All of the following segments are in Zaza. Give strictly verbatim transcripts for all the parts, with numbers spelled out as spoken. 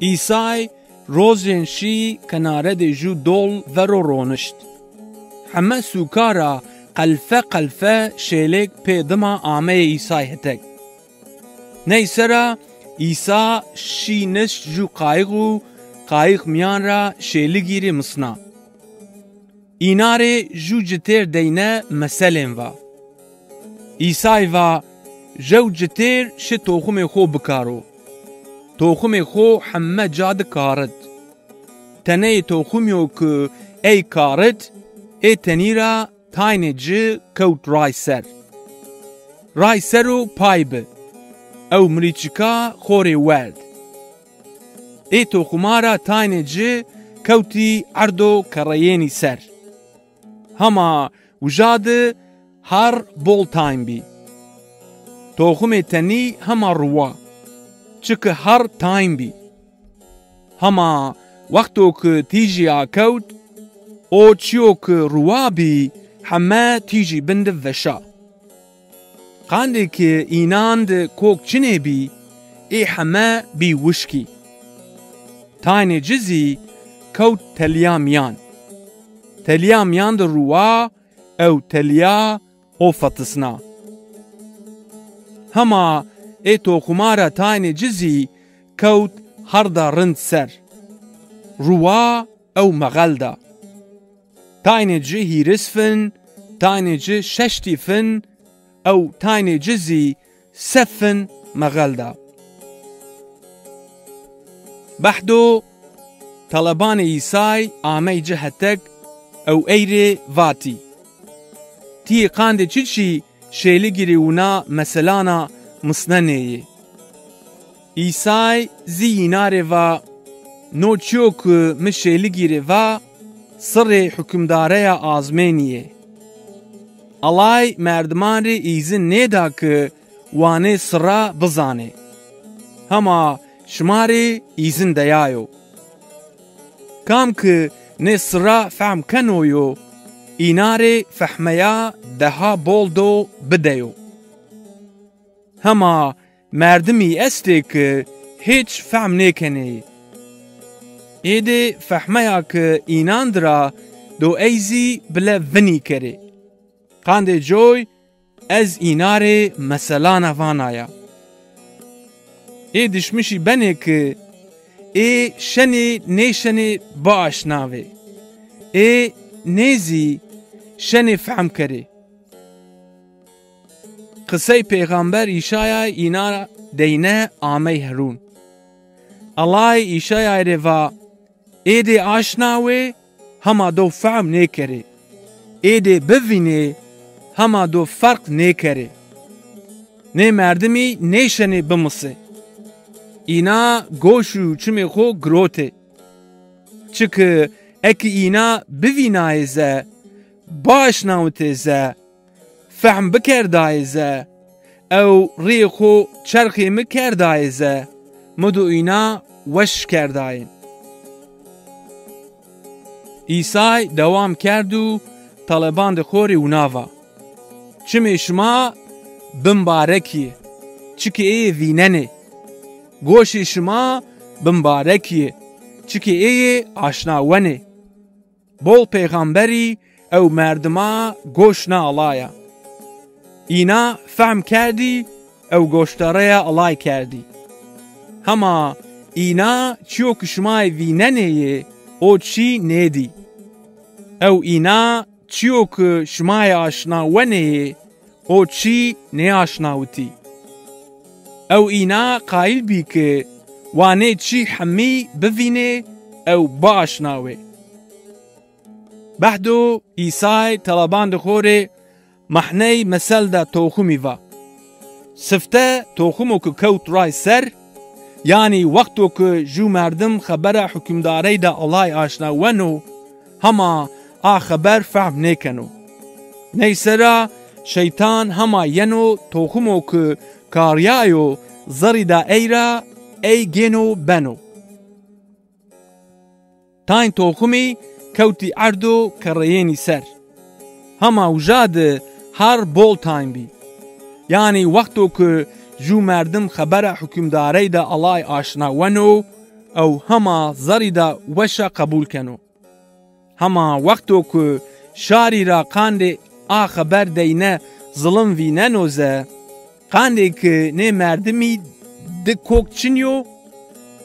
Îsay rozên şî kenaredê jû dol vero ronişt. Heme sûka ra qelfe qelfe şêlêk pê dima ameyê Îsay hetek. Ney sera Îsa şî nişt jû qayix û qayix mîyan ra şêligî rê misna. Îna rê jû citêr deyne meselên va. Îsay va, jew citêr şi toxumê xo bikaro. Toxumê xo heme ca di karit. Teneyê toxumî yo ki ey karit, ê tenî ra taynê ci kewt ray ser. Ray ser û pay bi. Ew mirîçika xo rê werd. Ê toxuma ra taynê ci kewtî erdo kereyênî ser. Hema uja di har bol tayn bî. Toxumê tenî hema ruwa, çiki har tayn bî. Hema wexto ki tîjî akewt, o çîyo ki ruwa bî, heme tîjî bin di veşa. Qandê ki înan di kok çinê bî, ê heme bî wişkî. Taynê ci zî kewt telîya mîyan. Telîya mîyan di ruwa ew telîya o fetisna. Hema ê toxuma ra taynê ci zî kewt herda rind ser. Ruwa ew mexel da. Taynê ci hîris fin, taynê ci şeştî fin, ew taynê ci zî se fin mexel da. Behdo telebanê Îsay amey ci hetek ew ey rê vatî, tîyê qandê çiçî şêligî rê wina meselana misnenê yê? Îsay zî îna rê va, no çîyo ki mi şêligî rê va, sirrê hukimdareya azmênî yê. Ellay merdiman rê îzin nêda ki wa nê sirra bizanê. Hema şima rê îzin deyayo. Kam ki nê sirra fehm keno yo, îna rê fehmeya deha bol do bideyo. Hema merdimî estê ki hêç fehm nêkenê yê. Êdê fehmeya ki înan di ra do ey zî bile vinî kerê. Qandê coy ez îna rê meselana vanaya. Ê dişmişî benê ki ê şenê nêşenê biaşnavê. Ê nê zî şenê fehm kerê. Qisey pêxamber Îşayay îna deyne amey herûn. Ellay Îşayay rê va, êdê aşnawê, hema do fehm nêkerê. Êdê bivînê, hema do ferq nêkerê. Nê merdimî nêşenê bimisê. Îna goş û çimê xo girotê. Çiki eki îna bivînayê ze, biaşnawitê ze, fehm bikerdayê ze, ew rîyê xo çerxê mi kerdayê ze, mi do îna weş kerdayên. Îsay dewam kerd û telebandê xo rê wina va, çimê şima bimbarek yê, çiki êyê vînenê. Goşê şima bimbarek yê, çiki êyê aşnawenê. Bol pêxamberî ew merdima goş na Ellaya. Îna fehm kerdî ew goşdareya Ellay kerdî. Hema îna çîyo ki şima yê vînenê yê, o çî nêdî. Ew îna çîyo ki şima yê aşnawenê yê, o çî nêaşnawitî. Ew îna qayîl bî ki wa nê çî hemî bivînê ew biaşnawê. Behdo Îsay telebandê xo rê mehney meselda toxumî va. Sifte toxumo ki kewt ray ser, yanî wexto ki jû merdim xebera hukimdareyda Ellay aşnaweno, hema a xeber fehm nêkeno. Ney sera şeytan hema yeno toxumo ki karyayo zerrîda ey ra, ey gêno beno. Tayn toxumî kewtî erdo kereyênî ser. Hema uja di har bol tayn bî. Yanî wexto ki jû merdim xebera hukimdareyda Ellay aşnaweno, ew hema zerrî de weşa qebûl keno. Hema wexto ku şarî ra qandê a xeber deyne zilim vîneno ze, qandê ki nê merdimî di kok çinyo,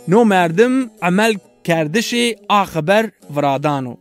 no merdim emel kerdişê a xeber viradano.